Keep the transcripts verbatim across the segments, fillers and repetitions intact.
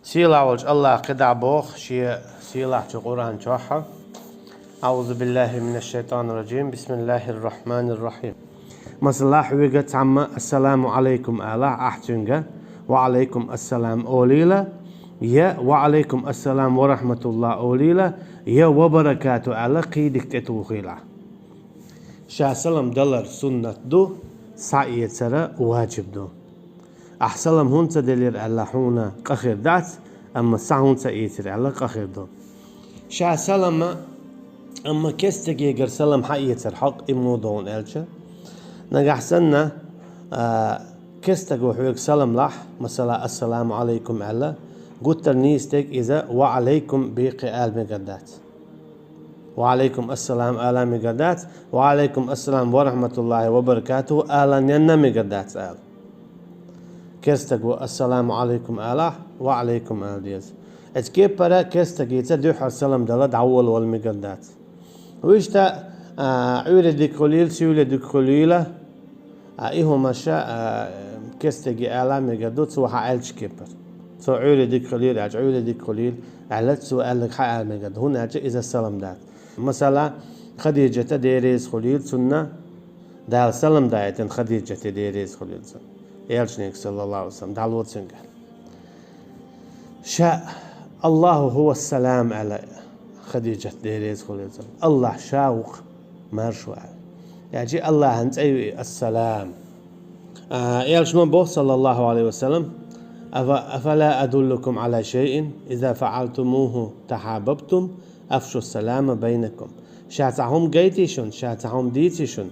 Сийлахь волчу Аллаха кхидӀа боху Шен сийлахьчу Къуръан чохь: «أعوذ بالله من الشيطان الرجيم. بسم الله الرحمن الرحيم». Масала, хьоьга цхьамма «Ассаламу Ӏалайкум» алахь, ахь цуьнга «Ва Ӏалайкум ассалам» олийла, я «Ва Ӏалайкум ассалам ва рахьматуллахь» олийла, я «Ва баракату» аьлла, кхин дика тӀетухийла. Ша салам далар суннат ду, схьаэцара ваджиб ду. Ахь салам хӀунда ца делира аьлла, хьуна къа хир дац, амма схьа хӀунда ца эцира аьлла, къа хир ду. Ша салама, амма кестагегара салам хьаэцар хьокъ, и муха ду хьуна аьлча, нагахь санна, а, кестаго хьоьга салам лахь, масала, «Ассаламу Ӏалайкум» аьлла, гуттар нийса дерг иза «Ва Ӏалайкум» беккхий ала мегар дац. «Ва Ӏалайкум ассалам» ала мегар дац, «Ва Ӏалайкум ассалам ва рахьматуллахьи ва баракатуху» ала ненна мегар дац ала. Кестаго «Ассаламу Ӏалайкум» алахь, «Ва Ӏалайкум» ала деза. Эцу кепара кестагеца дуьххьара салам дала дӀаволавала мегар дац. Вуьшта, а, Ӏуьйре дика хуьлийла, суьйле дика хуьлийла, а, и хӀумаша, а, кестаге ала мегар ду, цо хьан аьллачу кепара. Цо Ӏуьйре дика хуьлийла аьлча, Ӏуьйре дика хуьлийла аьлла, цо аьлларг хьан ала мегар ду, хӀунда аьлча иза салам дац. Масала, Хадижата, Дела реза хуьлийла цунна, Дала салам даийтина Хадижате, Дела реза хуьлийла цунна. Элчанега, саллаллаху Ӏалайхи ва саллам, дӀало цуьнга. Ша «Аллаху хӀува салам» аьлла, Хадижат, Дела реза хуьлийла цунна. Аллах ша ву-кх маршо аьлла. Аьлча Аллахьан цӀе ю и, Ассалам. А, Элчано боху, саллаллаху Ӏалайхи ва саллам: «Афа-, афала адуллукум Ӏала шайин, иза фаӀалтумуху тахьабабтум, афшу салама байнакум». Ша цхьа хӀума гайтий шуна, ша цхьа хӀума дийций шуна?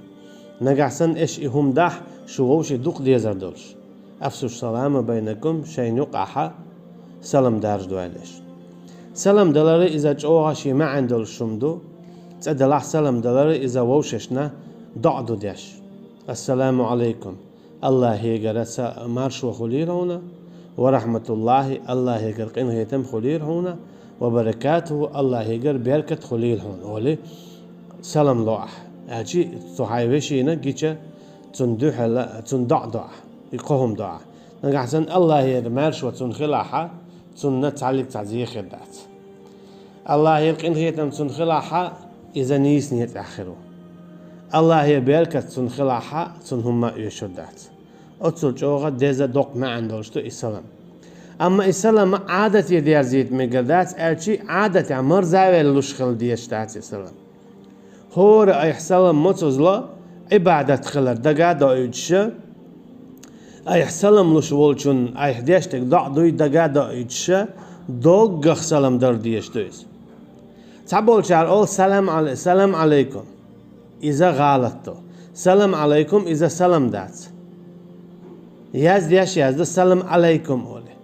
Нагахь санна аша и хӀума дахь, шу вовшийн дукха дезар долуш. «Афшу салама байнакум», шайна юкъахьа салам даржадойла аша. Салам далар иза чӀогӀа шен маьӀна долуш хӀума ду, цӀа далахь салам далар иза вовшашна доӀа ду деш. «Ассаламу Ӏалайкум, Аллахьегара са-, маршо хуьлийла хьуна, ва рахьматуллахьи, Аллахьегара къинхетам хуьлийла хьуна, ва баракатуху, Аллахьегара беркат хуьлийла хьуна», олий, салам ло ахь. Аьлча цу хьайн вешина гича, цунна дуьхьал, цунна доӀа до ахь, и кхо хӀума до ахь. Нагахь санна Аллахьера маршо цунна хилахьа, цунна цхьаллиг цхьа зе хир дац. Аллахьера къинхетам цунна хилахьа, иза нийса некъехь хир ву. Аллахьера беркат цунна хилахьа, цунна хӀумма а оьшур дац. Оццул чӀогӀа деза, доккха маьӀна долуш ду и салам. Амма и салам Ӏадате дерзийта мегар дац, аьлча Ӏадатехь марзавелла луш хила дезаш дац и салам. ХӀора айхьа салам мацазло Ӏибадат хилар дага а доуьйтуша, айхьа салам луш волчун айхьа деш дерг доӀа дуй дага а доуьйтуша, доггах салам дар дезаш ду иза. Цхьаболчара олу: «Салам Ӏалай-, салам Ӏалайкум». Иза гӀалат ду. «Салам Ӏалайкум», иза салам дац. Яздеш язду «Салам Ӏалайкум» олий.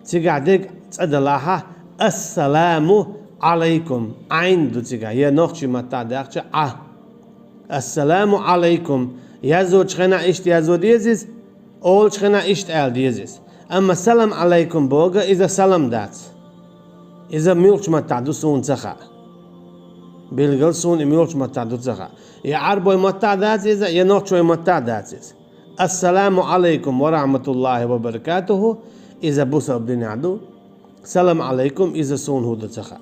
Цигахь дерг цӀа далахьа «Ассаламу Ӏалайкум». Ӏайн ду цигахь. Я нохчийн маттахь даьхча «Ӏа». «Ассаламу Ӏалайкум». Яздочу хенахь иштта язо деза иза, олучу хенахь иштта ала деза иза. Амма «Салам Ӏалайкум» боху, иза салам дац. Иза муьлхачу маттахь ду суна ца хаьа. Билггал суна и муьлхачу маттахь ду ца хаьа. Я Ӏарбойн маттахь дац иза, я нохчойн маттахь дац иза. «Ассаламу Ӏалайкум ва рахьматуллахьи ва баракатуху», иза бусалба динехь ду. «Салам Ӏалайкум», иза суна хӀун ду ца хаьа.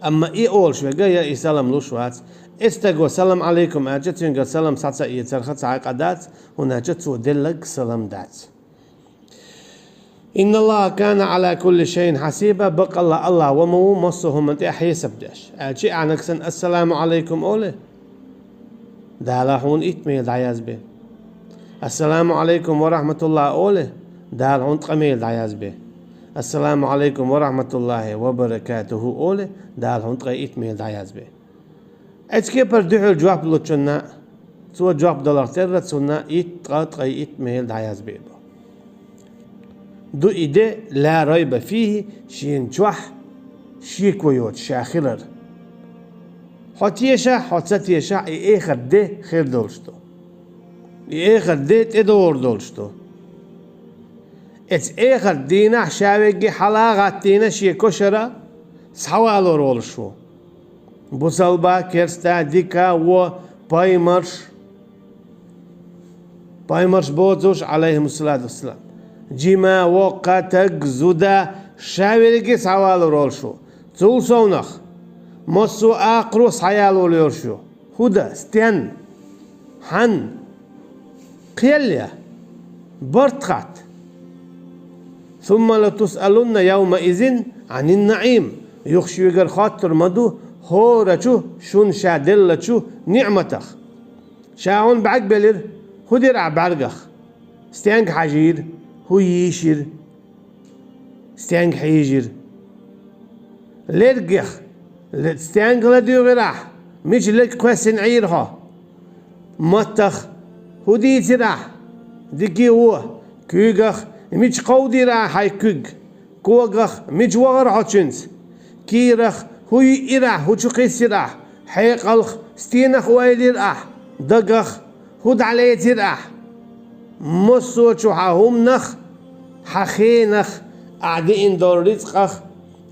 Амма и олуш верг я и салам луш вац. Эцу стаго «Салам Ӏалайкум» аьлча, цуьнгара салам схьа ца эцарх цхьа а къа дац, хӀунда аьлча цо делларг салам дац. «Инналлаха кана Ӏала кулли шайин хьасиба», баккъалла Аллах ва ма ву массо а хӀуманна тӀе хьесап деш. Аьлча а нагахь санна «Ассаламу Ӏалайкум» олий, Дала хьуна итт мела дӀаязбе. «Ассаламу Ӏалайкум ва рахьматуллахь» олий, Дала хьуна ткъа мела дӀаязбе. «Ассаламу Ӏалайкум ва рахьматуллахьи ва баракатуху» олий, Дала хьуна ткъе итт мела дӀаязбе. Эцу кепара дуьхьал жоп лучунна, цо жоп даларх терра цунна итт, ткъа, ткъе итт мела дӀаязбе ду. Ду и де, ла райба фихи, шена чохь шеко йоцуш ша хилар. Хьо тешахь, хьо ца тешахь, и эхарт де хир долуш ду. И эхарт де тӀедогӀур долуш ду. Эцу эхарт дийнахь ша вегги хьала а гӀаттийна шен кошара схьавалор волуш ву. Бусалба, керста, дика, во, пайхамарш, пайхамарш боцуш, Ӏалайхимуссалату вассалам, жима, воккха, таг, зуда, Ша верриге схьавалур волуш ву. Цул совнах массо а акхаро схьаялор йолуш ю. ХӀунда, стенна, хьанна, кхел я, барт хатта. «Сумма латусъалунна явмаизин Ӏанин наӀим». Юха шуьгара хоттур ма ду хӀорачу шуна ша деллачу ниӀматах. Ша хьуна бӀаьрг белира, хӀун дира ахь бӀаьргах? Стенга хьажийра, хӀун йийшира? Стенга хьийжира? Лергех, ле-, стенга ладуьйгӀира ахь? Мича лерг кхоьссина Ӏийра хьо? Маттах, хӀун дийцира ахь? Дика а, вон а. Куьйгах, мича кховдийра ахь хьайн куьг? Когах, мича вахара хьо цуьнца? Кийрах, хӀун йиъира ахь, хӀун чу кхиссира ахь? Хьекъалх, стенах ойла йира ахь? Дагах, хӀун дӀалецира ахь? Массо а чу хьан хӀуманах, хьан хенах, ахь деана долу рицкъах,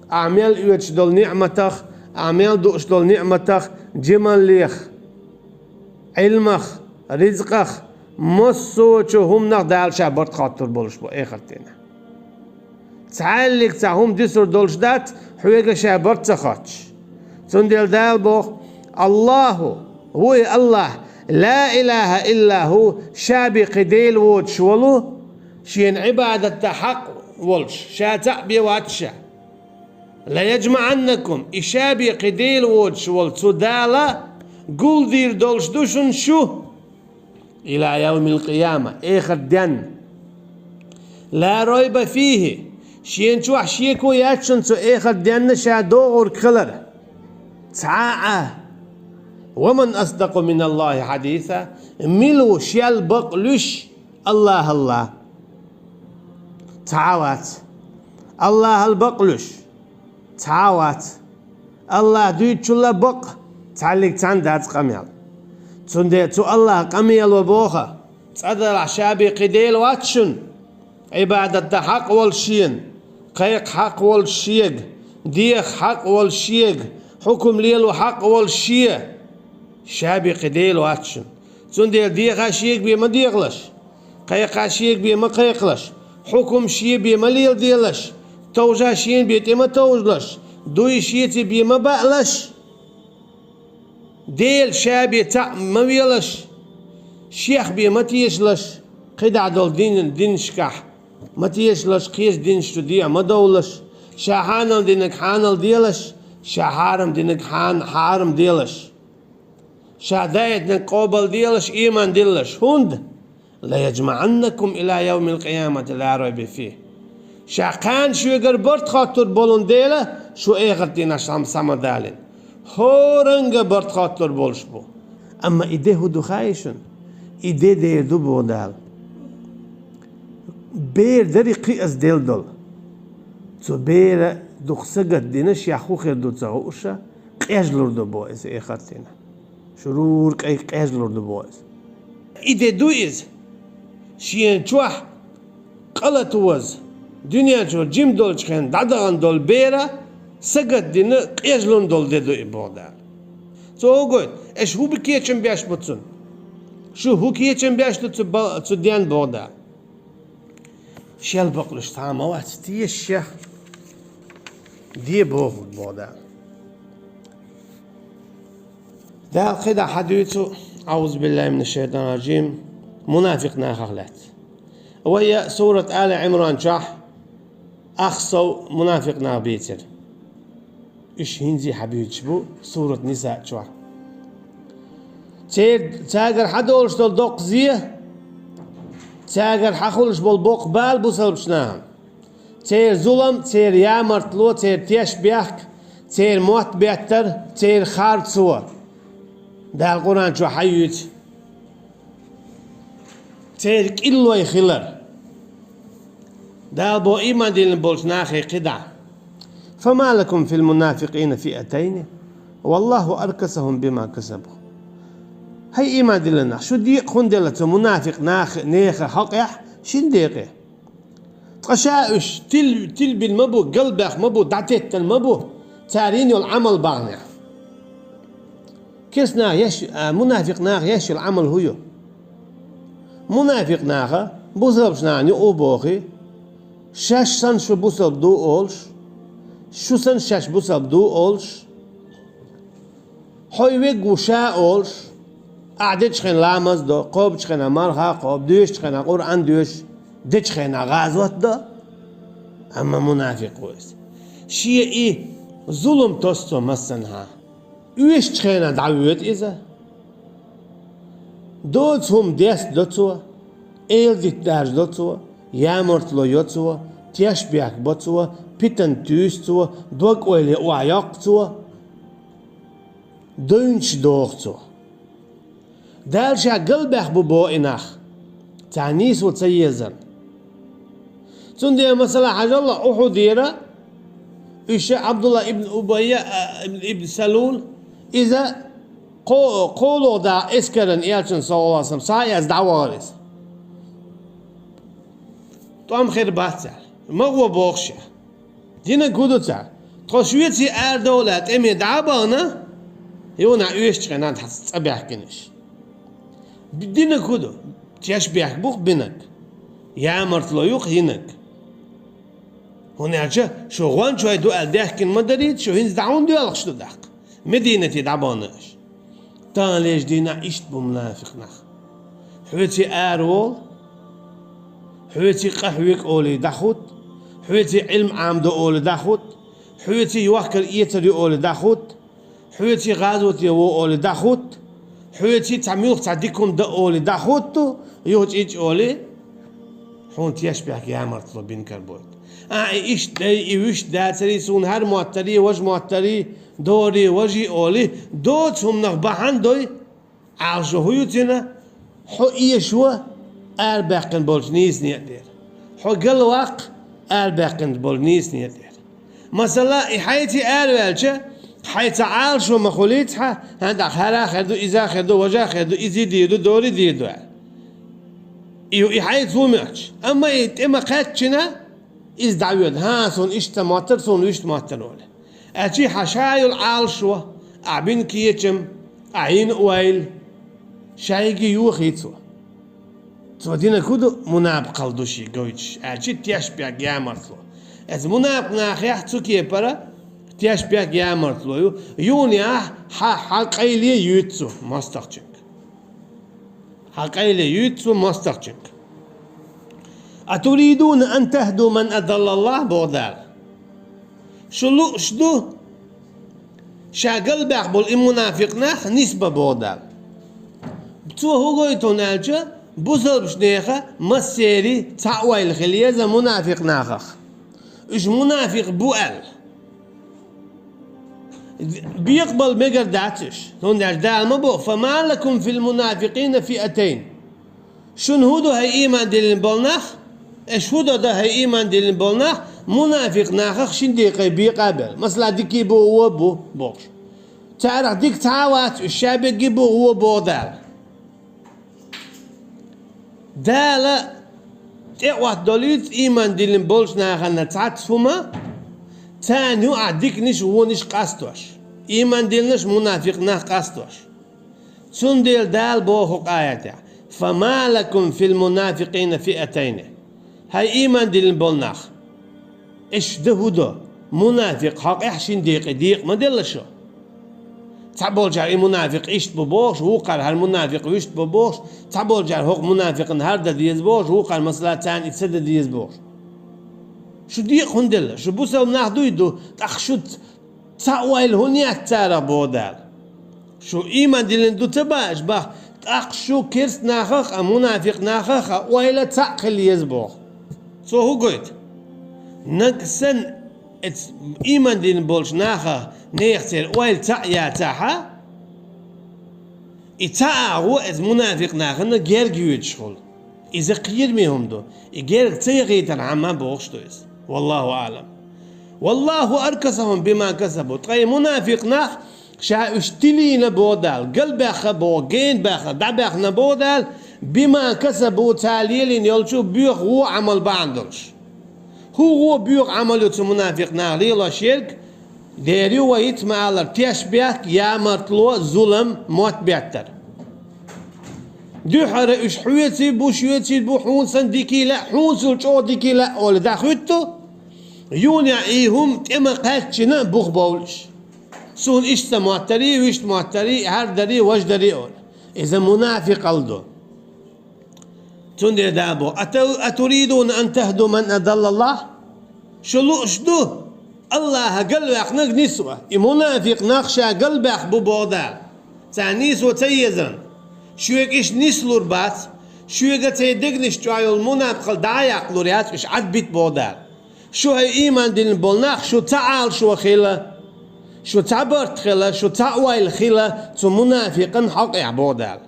ахь мел оьцуш долу ниӀматах, ахь мел дууш долу ниӀматах, жималлех, Ӏилмах, рицкъах, массо а чу хӀуманах Дала ша барт хоттур болуш бу эхарт дийнахь. Цхьаьллиг цхьа хӀума дисур долуш дац, хьоьга ша барт ца хоттуш. Цундела Дала боху: «Аллаху, ву и Аллах, ла илаха илла ху, ша бен кхин Дела воцуш волу, шена Ӏибадатта хьакъ волуш, ша цхьаъ бен вац ша. Ла яджмаӀаннакум, и ша бен кхин Дела воцуш волу цу Дала гулдийр долуш ду шуна шу». Ила явмил къияма, эхарт денна. Ла райба фихи, шена чохь шеко яц шуна цу эхарт денна ша догӀург хилар. Цхьа а. Ва ман асдакъу миналлахи хьадиса, мила ву шел бакъ луьш Аллахалла? Цхьа а вац. Аллахал бакъ луьш? Цхьа а вац. Аллах дуьйцучул а бакъ, цхьаьллиг цхьаьна дац къамел. Цундела цу Аллах къамело боху: цкъа делахь ша бен кхин Дела вац шуна, Ӏибадат дан хьакъ волуш шена, кхайкха хьакъ волуш шега, деха хьакъ волуш шега, хьукум лело хьакъ волуш шен. Ша бен кхин Дела вац шуна. Цундела деха шега бен ма дехалаш. Кхайкха шега бен ма кхайкхалаш, хьукум шен бен ма леладелаш, товжа шен бен тӀе ма товжалаш, дуй шеца бен ма баалаш, Дела ша бен цхьаъ ма велаш, шех бен ма тешалаш, кхидӀа долу дин-, динашкахь ма тешалаш, кхечу динаш чу дехьа ма довлалаш, ша хьанал динарг хьанал делаш, ша хьарам динарг хьан-, хьарам делаш. Ша даийтинарг къобал делаш, ийман диллаш. ХӀунда? Ла яджмаӀаннакум ила явмил къиямати ла райба фихи. Ша кхана шуьгара барт хоттур болун дела, шу эхарт дийнахь сам-, самадалина. ХӀоранга барт хоттур болуш бу. Амма и де хӀун ду хаий шуна? И де дера ду боху Дала. Бер дари кхиаза дел долу. Цу бера дукха сагатдина шех хӀун хир ду ца хууша, къежлур ду бо иза эхарт дийнахь. Шурур кӀайка къежлур ду бо иза. И де ду иза. Шена чохь къа латоза, дуьнен чуьра жима долчу хенна дӀадахана долу бера сагатдина къежлун долу де ду и боху Дала. Цо хӀун гойту? Аша хӀун бу кечам беш бу цунна? Шу хӀун кечам беш ду цу ба-, цу ден боху Дала? Шел бакълуш цхьа а ма вац, теша шех де бохург боху Дала. Дала кхидӀа хьадуьйцу, аӀузу биллахи минаш шайтанир ражим, мунафикъ нахах лаьцна. Вай я сурат Али Ӏимран чохь ах сов мунафикъ нах бийцира. Уьш хӀинца а хьабуьйцуш бу сурат Ниса чохь. Цер-, цаьргара хьадолуш долу доккха зе, цаьргара хьахулуш болу боккха бала бусалбачу нахана. Церан зулам, церан ямартло, церан тешнабехк, церан мотт беттар, церан харцо. Дала Къуръан чохь хьаюьйцу. Церан кӀиллой хилар. Дала боху ийман диллина болчу нахе кхидӀа: «Фама лакум фил мунафикъина фиатайни, валлаху аркасахум бима касабу». ХӀай ийман диллина нах, шу декъа хӀунда делла цу мунафикъ нах-, нехан хьокъехь шина декъе? Ткъа ша уьш тил-, тилбина ма бу, галбаьхна ма бу, дӀатеттина ма бу, цара йина йолу Ӏамал бахьанехь. Керста наха еш, а, мунафикъ наха еш йолу Ӏамал хӀун ю? Мунафикъ наха бусалбачу нахана юкъа бохий, Шаьш санна шу бусалба ду олуш, шу санна шаьш бусалба ду олуш, хьо вег ву ша олуш, ахь дечу хенахь ламаз до, кхобучу хенахь марха кхобу, доьшучу хенахь Къуръан доьшу, дечу хенахь гӀазот до, амма мунафикъ ву иза. Шен и зулам тосу цо массанхьа. Оьшучу хенахь дӀавоьду иза. Доцу хӀума дестадо цо, эладитта даржадо цо, ямартло йо цо, тешнабехк бо цо, питана туьйсу цо, дог-ойле охьайоккху цо, девнаш доху цо. Дала ша галбаьхна бу боху и нах, царна нийсо ца езарна. Цундела, масала, хьажал, Ухьудера, уьш Ӏабдулла ибн Убайя, а, ибн, ибн Салул, иза кхо-, кхоалгӀа дакъа эскаран элчанна, саллаллаху алейхи ва саллям, схьа а эцна дӀавахара иза. ТӀом хир бац аьлла. Ма гӀо боху ша. Динарг хӀун ду цара? Тхо шуьца арадовла аьлла тӀаме дӀа а бахана, юха оьшучу хенахь цӀа баьхкина уьш. Динарг хӀун ду? Тешнабехк бу-кх бинарг. Ямартло ю-кх йинарг. ХӀунда аьлча шу гӀончой ду аьлла даьхкина ма дарийта шу, хӀинца дӀа хӀунда доьлхуш ду тӀаккха? Мединате дӀабахана аша. Таханлерчу дийнахь иштта бу мунафикъ нах. Хьоьца араволу, хьоьца къахьоьгу олий дӀахӀутту, хьоьца Ӏилма Ӏамадо олий дӀахӀутту, хьоьца йохкар-эцар ю олий дӀахӀутту, хьоьца гӀазоте во олий дӀахӀутту, хьоьца цхьа муьлхха цхьа дика хӀума дан олий дӀахӀутту, юха чӀичӀ олий, хьуна тешнабехк, ямартло бина карабойту. А, и иштта дай, и вуьшта дацарий, суна хӀара моттарий, важа моттарий, дорий, важий олий, доцу хӀуманах бахьана дой, Ӏалашо хӀун ю цуьнан? Хьо эшо арабаьккхина болчу нийсане а тӀера. Хьо галваккха арабаьккхина болчу нийсане а тӀера. Масала, и хьайца араваьлча, хьайца Ӏалашо ма хуьлийца хьан, хьан тӀаккха хӀара а хир ду, иза а хир ду, важа а хир ду, иза дийр ду, дорий дийр ду аьлла. И, и хьайца ву моьттуш. Амма и тӀе ма кхаьччина, иза дӀавоьду, хӀан, суна иштта моттар, суна вуьшта моттар олий. Аьлча хьан ша йолу Ӏалашо, ахь бина кечам, ахь йина ойла, шайга йохий цо. Цо динарг хӀун ду, мунапакъалла ду шен гойтуш, аьлча тешнабехк, ямартло. Эцу мунапакъ нахехь цу кепара тешнабехк, ямартло ю, юханехь хьан, хьан къайле юьйцу цо мостагӀчуьнга. Хьан къайле юьйцу цо мостагӀчуьнга. «Атуридуна ан тахду ман адаллаллахӀ», боху Дала. Шу лууш ду, ша галбаьхна болу и мунафикъ нах нисбан, боху Дала. Цо хӀун гойту хьуна аьлча, бусалбачу нехан массеран цхьа ойла хила еза мунафикъ нахах. Уьш мунафикъ бу аьлла. Бекъабала мегар дац уьш. ХӀунда аьлча Дала ма боху: «Фама лакум фил мунафикъина фиатайн». Шуна хӀун ду, хӀай ийман диллина болу нах? Аша хӀун до дан, хӀай ийман диллина болу нах, мунафикъ нахах шина декъе бекъа а белла? Масала, дикий бу, вон бу бохуш. Царах дика цхьа а вац, уьш ша бегий бу, вон боху Дала. Дала тӀеӀоттадолуьйту ийман диллина болчу нахана цхьацца хӀума, царна юкъахь диканаш, вонаш къастош, ийман диллинарш, мунафикъ нах къастош. Цундела Дала боху аятехь: «Фама лакум фил мунафикъина фиатайни». ХӀай ийман диллина болу нах! Аша дан хӀун до? Мунафикъ хьокъехь шина декъе декъа ма делла шу. Цхьаболчара и мунафикъ иштта бу бохуш, вукхара хӀара мунафикъ вуьшта бу бохуш, цхьаболчара хӀокху мунафикъана хӀара дан деза бохуш, вукхара, масала, царна и ца дан деза бохуш. Шу декъа хӀунда делла? Шу бусалба нах дуй ду, тӀаккха шу цхьа ойла хӀунда яц царах, боху Дала. Шу ийман диллина ду ца баьш баха, тӀаккха шу керста нахах а, мунафикъ нахах а ойла цхьаъ хила еза боху. Цо хӀун гойту? Нагахь санна эцу ийман диллина болчу нахах, нехан церан ойла цхьаъ яцахьа, и цхьа агӀо эцу мунафикъ нахана герга йоьдуш хуьлу. Иза кхераме хӀума ду. И герга ца яхийтархьама бохуш ду иза. Валлаху аълам. Валлаху аркасахум бима касабу. Ткъа и мунафикъ нах, ша уьш тилийна, боху Дала, галбаьхна боху, гена баьхна, дӀабаьхна боху Дала, бима касабу, цара лелийна йолчу боьха вон Ӏамал бахьана долуш. ХӀун вон боьха Ӏамал ю цу мунафикъ наха лелош ерг? Дера ю вай хӀинца ма-аллара, тешнабехк, ямартло, зулам, мотт беттар. Дуьххьара уьш хьоьций бу, шоьций бу, хьуна санна дикий лаьа, хьуна санна чӀогӀа дикий лаьа олий дӀахуьтту, юха и хӀума тӀе ма кхаьччина бух бовлуш. Суна иштта моттарий, вуьшта моттарий, хӀара дарий, важа дарий олий. Иза мунафикъал ду. Цундела Дала боху: «Ата-, атуридуна ан тахду ман адаллаллахӀ?» Шу лууш ду Аллаха галваьккхинарг нисван? И мунафикъ нах ша галбаьккхина бу боху Дала. Царна нисван ца езарна. Шоьга иштта нислур бац, шоьга церан дегнаш чохь йолу мунапкъал дӀа а яккхалур яц, уьш Ӏад бита боху Дала. Шу хӀай ийман диллина болу нах, шу цхьа Ӏалашо хила, шу цхьа барт хила, шу цхьа ойла хила цу мунафикъан хьокъехь боху Дала.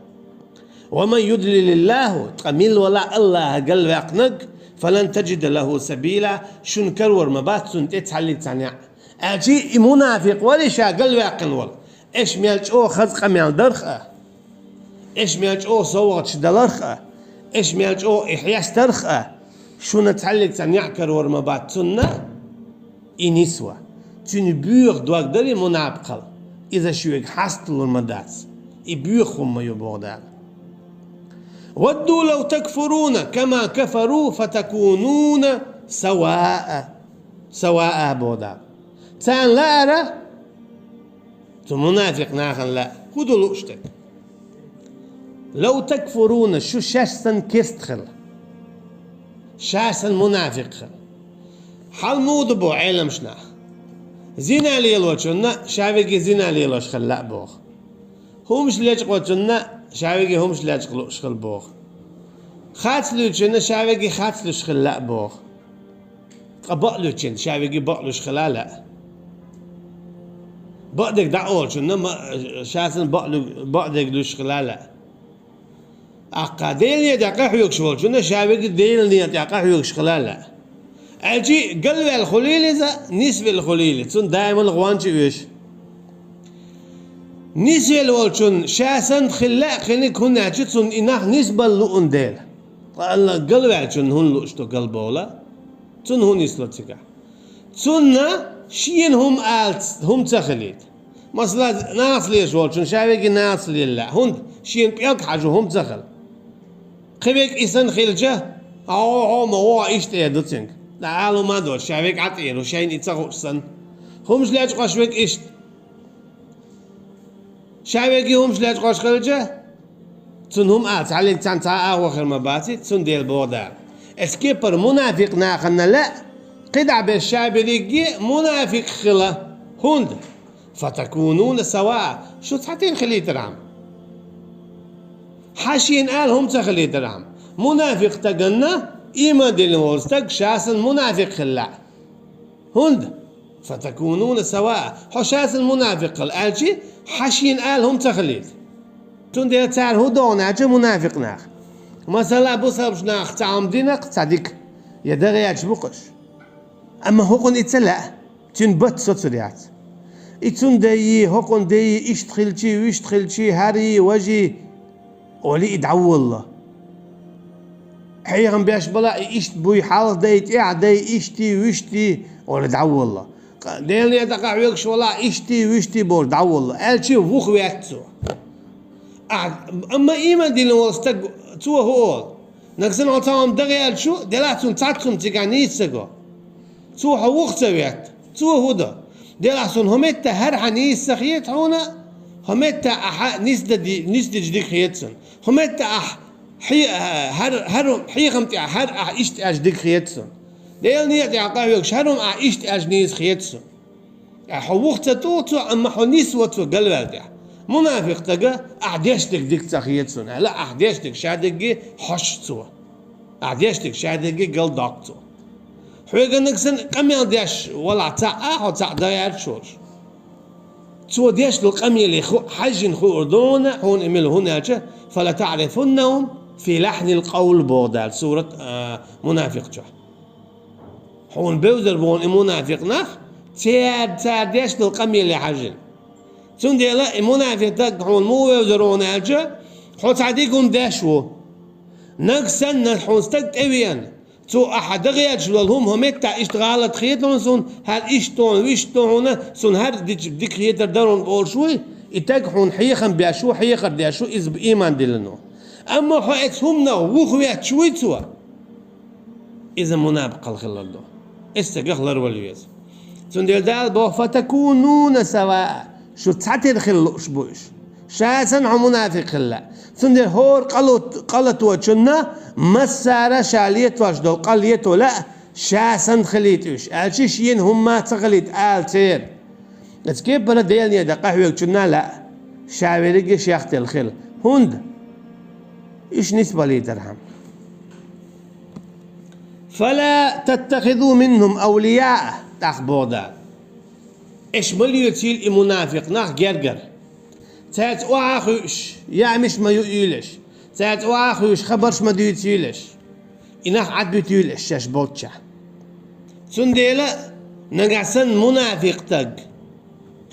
«Ва ман юдлилиллаху», ткъа милла валахь Аллаха галваьккхинарг, «фалан таджида лаху сабила», шуна карор ма бац цунна тӀе цхьаллиг цхьа неӀ. Аьлча и мунафикъ вара ша галваьккхина волу. Аша мел чӀогӀа хаза къамел дарх а, аша мел чӀогӀа совгӀаташ даларх а, аша мел чӀогӀа и хьестарх а, шуна цхьаллиг цхьа неӀ карор ма бац цунна. И нисван. Цуьнан боьха дог дарий мунапкъал, иза шоьга хьасталур ма дац. И боьха хӀума ю боху Дала. «Вадду лав такфуруна кама кафару фатакунуна саваа». Саваа боху Дала. Царна лаьара, цу мунафикъ нахана лаьа, хӀун ду лууш дерг? «Лав такфуруна», шу шаьш санна керста хила, ша санна мунафикъ хила. Хьал муха ду боху Ӏеламчу наха? Зина лелочунна ша верриге зина лелош хила лаьа боху. ХӀумаш лечкъочунна ша верриге хӀумаш лечкъа лууш хила боху. Хацлуьйчунна ша верриге хацлуьйш хила лаьа боху. Ткъа бакълуьйчунна ша верриге бакълуьйш хила лаьа. Бакъдерг дӀа олучунна ма-, ша санна бакълуь-, бакъдерг луьйш хила лаьа. Аккха Делан некъа тӀехь къахьоьгуш волчунна ша верриге Делан некъа тӀехь къахьоьгуш хила лаьа. Аьлча галваьлла хуьлийла иза, нисвелла хуьлийла, цунна даиман гӀонча оьшу. Нисвелла волчунна ша санна хила лаьа кхиниг, хӀунда аьлча цунна и нах нисбала луъун дела. Ткъа Алла галваьллачунна хӀунда лууш ду галбовла? Цунна хӀун нисло цигахь? Цунна шена хӀума алац, хӀума ца хилийта. Масала, нахаца лелаш волчунна ша верриге нахаца лела лаьа, хӀунда шена пӀелг хьажо хӀума ца хила. Кхин верг и санна хилча, хьо, хьо ма вогӀу, иштта эр ду цуьнга. ТӀаккха ала хӀума а доцуш, ша верг Ӏа тӀера ву, шайна и ца хууш санна. ХӀумаш лечкъош верг иштта. Ша верриге хӀумаш лечкъош хилча, цунна хӀума ала цхьаллиг цхьаьна цхьа а агӀо хир ма баций, цундела боху Дала. Эс кепара мунафикъ нахана лаьа, кхидӀа беш ша берриге мунафикъ хила. ХӀунда? «Фатакунуна саваа», шу цхьаьна хилийтархьама. Хьан шена ала хӀума ца хилийтархьама. Мунафикъ стаганна, ийман диллина волу стаг ша санна мунафикъ хила лаьа. ХӀунда? «Фатакунуна саваа». Хьо ша санна мунафикъ хила аьлча, хьан шена ала хӀума ца хилийта. Цундела цара хӀун догӀу аьлча мунафикъ нах? Масала, бусалбачу нахах цхьа хӀума динарх цхьа дика, я дагӀаьрча бу-кх уьш. Амма хӀокхунна и ца лаьа, цуьнан бат соцур яц. И цуьнан дай, хӀокхунна дай, иштта хилчий, вуьшта хилчий, хӀарий, важий, олий и дӀаволало. Хьехам беш балахь и иштта буй, хьалха дай, тӀаьхьа дай, иштта, вуьшта, олий дӀаволало. Къа-, Делан некъа тӀе къахьоьгуш валахь, иштта, вуьшта бохуш дӀаволало. Аьлча вуха ваьтта цо. Ахь, амма ийман диллина волу стаг, цо хӀун олу? Нагахь санна хьо цхьа хӀума дагӀаьрча, делахь цунна цхьацца хӀума цигахь нийса ца го. Цо хьо вуха ца ваьтта. Цо хӀун до? Делахь суна хӀун метта хӀара хьан нийса ца хета хьуна, хӀун метта ахьа нисдади-, нисдича дика хета суна. ХӀун метта ахь хье-, хӀара, хӀара хьехам тӀехь хӀара ахь иштта аьлча дика хета суна. Делан некъа тӀехь къахьоьгуш хӀара хӀума ахь иштта аьлча нийса хета суна. Ткъа хьо вуха ца туху цо, амма хьо нисво цо галваьлла тӀехь. Мунафикъ стага ахь деш дерг дика ца хета суна аьлла, ахь деш дерг ша дерриге хьожу цо. Ахь деш дерг ша дерриге галдоккху цо. Хьоьга нагахь санна къамел деш валахь цхьаъ а, хьо цхьаъ дагӀаьрча волуш. Цо деш долу къамеле ху-, хьаьжжина хуур ду хьуна, хьуна и мила хӀунда аьлча, «фалатаӀрифуннахум фи лахьнил къавл», боху Дала сурат, а, Мунафикъ чохь. Хьуна бевзар бу хьуна и мунафикъ нах, церан, цара деш долу къамеле хьаьжжина. Цундела и мунафикъ стаг хьуна муха вевзар ву хьуна аьлча, хьо цхьа дика хӀума деш ву. Нагахь санна хьуна стаг тӀевеана, цо ахьа дагӀаьрча долу хӀума, хӀун метта иштта гӀалат хета хьуна суна, хӀара иштта ду хьуна, вуьшта ду хьуна, суна хӀара дича дика хетар дара хьуна олуш вуй, и стаг хьуна хьехам беш ву, хьехар деш ву, иза ийман диллина ву. Амма хьо эцу хӀуманах вухветташ вуй цо, иза мунапикъал хилар ду. Эццагах ларвала веза. Цундела Дала боху: «Фатакунуна саваа». Шу цхьатера хила лууш бу уьш. Ша санна хьо мунафикъ хила лаьа. Цундела хӀора къало-, къа латочунна массара ша летош долу къа лето лаьа, ша санна хилийта уьш, аьлча шена хӀумма ца хилийта ала церан. Эцу кепара Делан некъа тӀе къахьоьгучунна а лаьа, ша верриге шех тера хила. ХӀунда? Уьш нисбалийтархьама. «Фала таттахизу минхум авлияа», тӀаккха боху Дала. Аша ма лоьцийла и мунафикъ нах гергара. Цаьрца охьа а хуьйш, яамаш ма юуьйлаш. Цаьрца охьа а хуьйш, хабарш ма дуьйцуьйлаш. И нах Ӏадбуьтуьйлаш шаьш болччехь. Цундела нагахь санна мунафикъ стаг,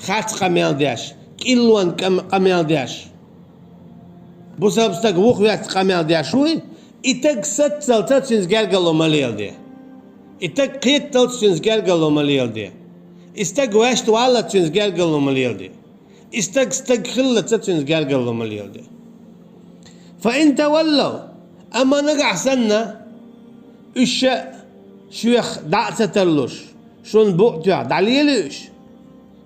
харц къамел деш, кӀиллонан къам-, къамел деш, бусалба стаг вухветташ къамел деш вуй, и стаг саццалц цуьнца гергарло ма леладе. И стаг кхетталц цуьнца гергарло ма леладе. И стаг ваьшта валлалц цуьнца гергарло ма леладе. И стаг стаг хиллалц цуьнца гергарло ма леладе. «Фа ин таваллав», амма нагахь санна, уьш ша шоьх дӀа а ца тарлуш, шуна букъ тоьхна дӀалелий уьш?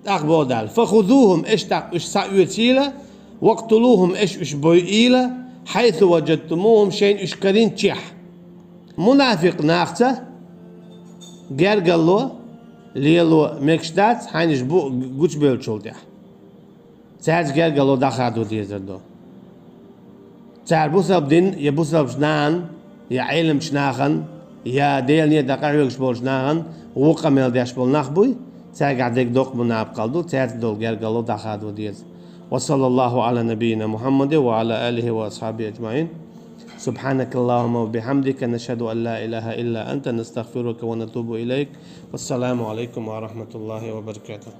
ТӀаккха боху Дала: «Фа хузухум», аша тӀаккха уьш схьаоьцийла, «вакътулухум», аша уьш бойийла, «хьайсу важадтумухум», шайна уьш карийначехь. Мунафикъ нахаца гергарло лело мегаш дац, хьайна уьш бу-, гучубевллачул тӀаьхьа. Цаьрца гергарло дӀахадо дезар ду. Цара бусалба дин, я бусалбачу нахана, я Ӏеламчу нахана, я Делан некъа тӀе къахьоьгуш болчу нахана вон къамел деш болу нах буй, цаьргахь дерг доккха мунапикъал ду, цаьрца долу гергарло дӀахадо деза. Ва саллаллаху Ӏала набийина Мухаммадин ва Ӏала алихи ва асхьабихи аджмаин. Субхьанакаллахумма ва бихьамдика, нашхаду ан ла илаха илла анта, настагфирука ва натубу илайк. Вассаламу Ӏалайкум ва рахматуллахи ва баракатух.